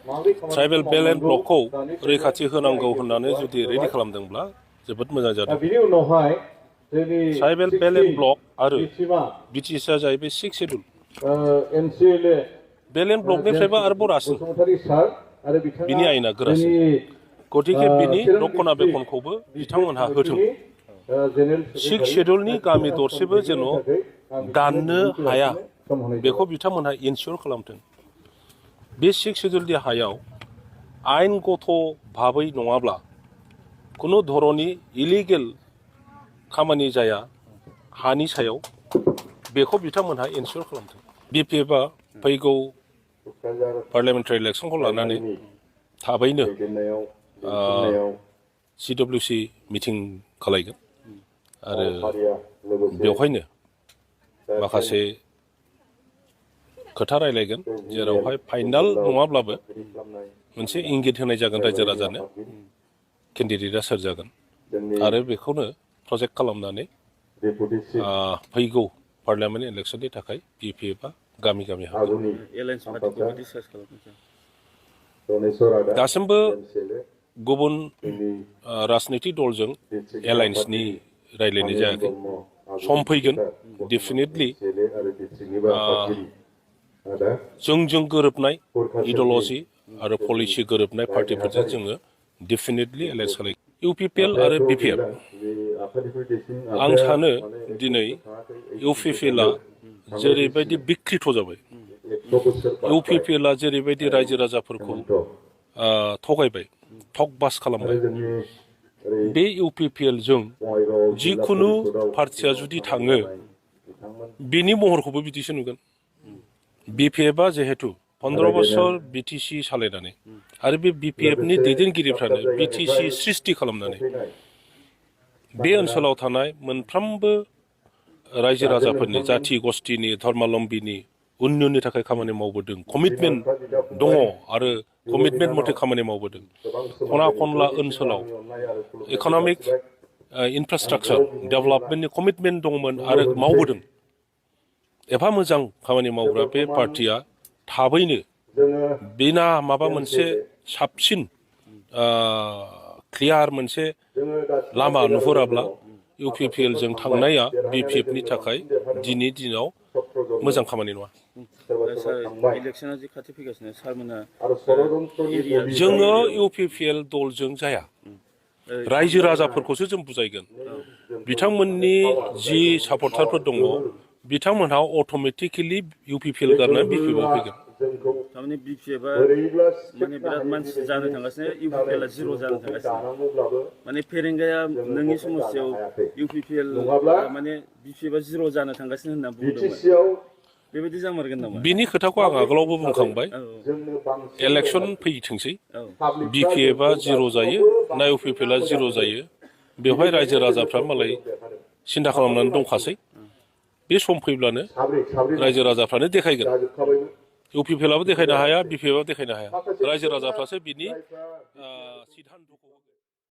Tribal बेल and ब्लकखौ रैखाथि होनांगौ होननानै जुदि रेडि खालामदोंब्ला जोबोद मोजां जादों। ट्राइबेल बेल एन्ड ब्लक आरो बिटिसिआ जाहैबाय 6 शेड्युल। बेल एन्ड ब्लकनिफ्रायबो आरोबाव रासिन बिनि आयेना गोरासिन। गतिके बिनि रक्षनाबेक्षनखौबो बिथांमोनहा होथों। 6 शेड्युलनि गामि दरसेबो जेन' दाननो हाया बेखौ बिथांमोनहा इनसियर खालामथों। बे 6 शेड्युलनि हायाव आयेनगत भाबै नङाब्ला खुनु धरननि इलिगेल खामानि जाया हानि सायाव बेखौ बिथांमोनहा इनसियर खालामथों। बिपिएफआ फैगौ पार्लियामेन्टारि इलेक्सनखौ लानानै थाबैनो CWC मिटिं खालायगोन आरो बेवहायनो माखासे खोथा रायलायगोन जेरावहाय फाइनाल नङाब्लाबो मोनसे इंगित होनाय जागोन रायजो राजानो केन्डिडेटआ सोर जागोन आरो बेखौनो प्रजेक्ट खालामनानै फैगौ पार्लियामेन्ट इलेक्सननि थाखाय बिपिएफआ गामि गामि हाबगोन। दासिमबो गुबुन राजनितिक दलजों एलायन्सनि रायलायनाय जायाखै। सम फैगोन डेफिनेटलि जोंजों गोरोबनाय इडिअल'जि आरो पलिसि गोरोबनाय पार्टिफोरजों जोङो डेफिनेटलि एलायन्स खालामगोन। इउपिपिएल आरो बिपिएफ आं सानो दिनै इउपिपिएलआ जेरैबायदि बिकृत जाबाय, इउपिपिएलआ जेरैबायदि रायजो राजाफोरखौ थगायबाय, ठगबाज खालामबाय, बे इउपिपिएलजों जिखुनु पार्टिया जुदि थाङो बेनि महरखौबो बिदिसो नुगोन। बिपिएफआ जिहेतु 15 बोसोर बिटिसि सालायनानै आरो बे बिपिएफनि दैदेनगिरिफ्रानो बिटिसि सृष्टि खालामनानै बे ओनसोलाव थानाय मोनफ्रोमबो रायजो राजाफोरनि जाथि गस्थिनि धर्मालम्बीनि उन्नयननि थाखाय खामानि मावबोदों, कमिटमेन्ट दङ आरो कमिटमेन्ट मथे खामानि मावबोदों। खना खनला ओनसोलाव इक'नमिक इनफ्रास्ट्राक्चार डेभेलपमेन्टनि कमिटमेन्ट दंमोन आरो मावबोदों। एफा मोजां खामानि मावग्रा बे पार्टिया थाबैनो बिना माबा मोनसे साबसिन क्लियार मोनसे लामा नुहुराब्ला इउपिपिएलजों थांनाया बिपिएफनि थाखाय दिनै दिनाव मोजां खामानि नङा। इलेक्सना जे खाथि फैगासिनो सारमोना जोङो इउपिपिएल दलजों जाया, रायजो राजाफोरखौसो जों बुजायगोन। बिथांमोननि जि सापर्टारफोर दङ बिथांमोनहा अट'मेटिकेलि इउपिपिएल गारनानै बिपिएफआव फैगोन। थारमाने बिपिएफआ माने बिराद मानसि जानो थांगासिनो, इउपिपिएलआ जिर' जानो थांगासिनो। माने फेरेंगाया नोंनि समस्यायाव इउपिपिएल माने बिपिएफआ जिर' जानो थांगासिनो होनना बुंदोंमोन। बेबायदि जामारगोन नामा? बिनि खोथाखौ आं आगोलावबो बुंखांबाय। इलेक्सन फैथोंसै, बिपिएफआ जिर' जायो ना इउपिपिएलआ जिर' जायो बेवहाय रायजो राजाफ्रा मालाय सिन्था खालामनानै दंखासै। बे सम फैब्लानो रायजो राजाफ्रानो देखायगोन। इउपिपिएलआबो देखायनो हाया, बिपिएफआबो देखायनो हाया। रायजो राजाफ्रासो बिनि सिद्धान्त'खौ